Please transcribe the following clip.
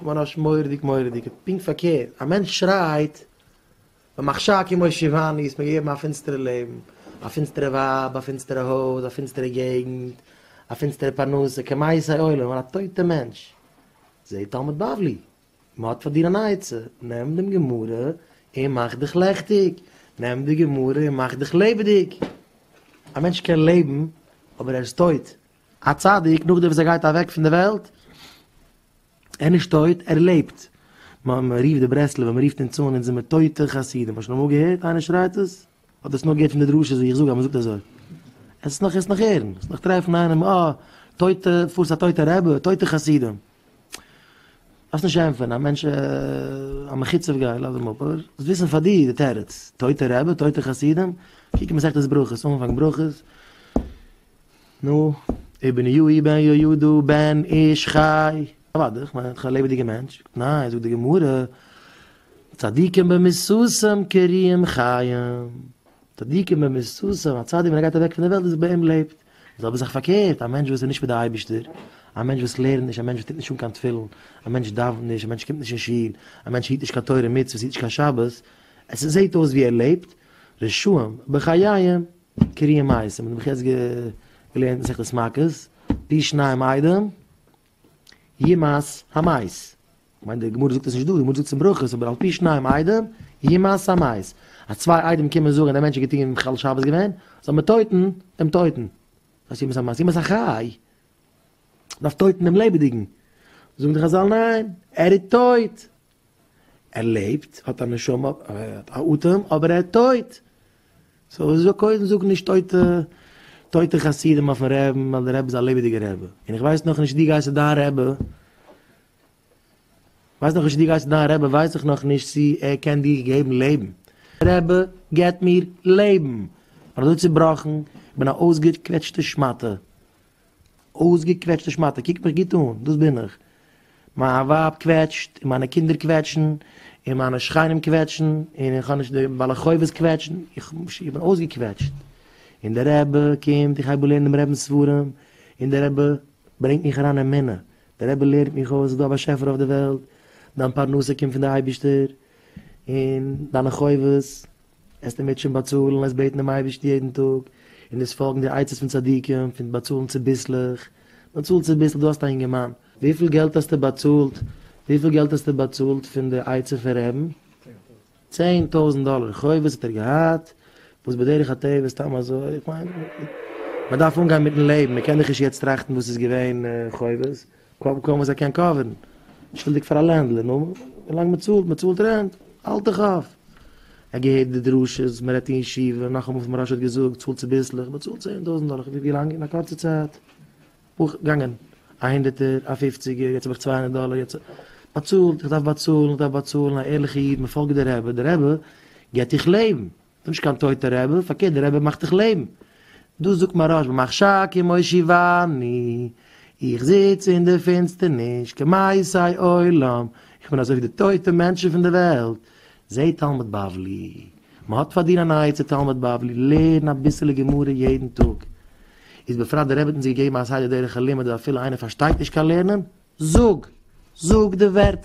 מוהרא"ש מורא'דיג מורא'דיג, פונקט פארקערט, א מענטש שרייט במחשכים הושיבני, האסט מיר געגעבן א פינסטערע לעבן, א פינסטערע ווייב, א פינסטערע הויז, א פינסטערע געגנט, א פינסטערע פרנסה, כמתי עולם, א טויטע מענטש. זה תלמוד בבלי, מען האט פאר דיר אן עצה, נעם דעם גמרא און מאך דיך לעכטיג, נעם די גמרא און מאך דיך לעבעדיג. א מענטש קען לעבן אבער ער איז טויט. א צדיק נאכדעם וואס ער גייט אוועק פון די וועלט, ער איז נישט טויט, ער לעבט. מען רופט די ברסלב'ער, מען רופט אונז אן, אונז זעמיר טויטע חסידים. האסט שוין אמאל געהערט איינער שרייט עס? אדער האסט נאר געהערט פון די דרשות ווי איך זאג אז מען זאגט אזוי? עס נאך עס נאך הערן, עס נאך טרעפן איינעם, אה, טויטע, פארסט א טויטע רבי, טויטע חסידים. דארפסט נישט ענטפערן, א מענטש א מחוצף גיי, לאז אים אפ, אבער זאלסט וויסן פאר דיר די תירוץ, טויטע רבי, טויטע חסידים, קוק אין מסכת ברכות, אנפאנג ברכות, נו, ובניהו בן יהוידע בן איש חי. אוודאי, איך מיין איך א לעבעדיגע מענטש. ניין, זאגט די גמרא, צדיקים במיתתם קרויים חיים. צדיקים במיתתם, א צדיק ווען ער גייט אוועק פון די וועלט איז ביי אים לעבט. די זעלבע זאך פארקערט, א מענטש וואס איז נישט מיט די אייבערשטער, א מענטש וואס לערנט נישט, א מענטש וואס טוט נישט אן קיין תפילין, א מענטש דאווענט נישט, א מענטש קומט נישט אין שול, א מענטש היט נישט קיין תורה ומצוות, היט נישט קיין שבת, עס זעט אויס ווי ער לעבט, רשעים בחייהם קרויים מתים, האב איך יעצט געלערנט מסכת מכות, פי שניים עדים, יומת המת. כ'מיין די גמרא זאגט עס נישט דא, די גמרא זאגט עס אין ברכות, אבער על פי שניים עדים, יומת המת. אז צוויי עדים קומען זאגן אז דער מענטש האט געטון מחלל שבת געווען, זאל מען טויטן דעם טויטן. וואס יומת המת? יומת החי. מ'דארף טויטן דעם לעבעדיגן. זאגן די חזל ניין, ער איז טויט. ער לעבט, האט א נשמה, האט א אטעם, אבער ער איז טויט. so זאג קודם זאג נישט טויטע טויטע חסידים אויפן רעבן ווייל די רבי איז א לעבעדיגע רבי און איך ווייס נאך נישט דו גייסט צו דיין רבי ווייס נאך נישט דו גייסט צו דיין רבי ווייס איך נאך נישט צו ער קען דיר געבן לעבן. רבי געבט מיר לעבן! כ'בין אזוי צובראכן, כ'בין א אויסגעקוועטשטע שמאטע. אויסגעקוועטשטע שמאטע, קוק מיך גוט אן, דאס בין איך. מיין ווייב קוועטשט, און מיינע קינדער קוועטשן, און מיינע שכנים קוועטשן, און איך האב נישט די בעלי חובות קוועטשן, איך בין אויסגעקוועטשט. און דער רבי קומט, איך הייב אן לערנען דעם רבינ'ס ספרים, און דער רבי ברענגט מיך אריין אמונה, דער רבי לערנט מיך אויס, ס'איז דא א באשעפער אויף די וועלט, דיין פרנסה קומט פון די אייבערשטער, און דיינע חובות, עסט אים שוין באצאלן, עסט בעטן דעם אייבערשטן יעדן טאג, און דאס פאלגן די עצות פון צדיקים, פון באצאלן צוביסלעך, באצאל צוביסלעך, דו האסט א אינגערמאן. וויפיל געלט האסטו באצאלט, וויפיל געלט האסטו באצאלט פון די עצה פון רעבן? 10,000 דאלער חובות האט ער געהאט, וואס בדרך הטבע סתם אזוי, איך מיין, מען דארף אנגיין מיטן לעבן, מען קען דאך נישט יעצט טראכטן וואס איז געווען חובות, קוים קוים וואס ער קען cover ן, שולדיג פאר א landlord, נו, ווילאנג מען צאלט, מען צאלט rent, האלט דיך אויף. ער געהערט די דרשות, מען רעדט אין ישיבה, נאכאמאל וואס מוהרא"ש האט געזאגט, צאל צוביסלעך, מען צאלט 10,000 דאלער, ווי לאנג? אין א קורצע צייט. אויך געגאנגען א הונדערטער, א פופציגער, יעצט האב איך 200 דאלער, יעצט באצאלט, איך דארף באצאלן, איך דארף באצאלן, א ערליכע איד, מען פאלגט די רבי, די רבי געבט דיך לעבן. ס'איז נישט קיין טויטע רבי, פארקערט די רבי מאכט דיך לעבן. דא זאגט מוהרא"ש במחשכים הושיבני, איך זיץ אין די פינסטערניש, כמתי עולם, איך בין אזוי ווי די טויטע מענטשן פון די וועלט. זה תלמוד בבלי, מען האט פאר דיר אן עצה תלמוד בבלי, לערן אביסעלע גמרא יעדן טאג. איז בפרט די רבי האט אונז געגעבן א סדר דרך הלימוד אז אפילו איינער פארשטייט נישט קיין לערנען, זאג! זאג די ווערטער!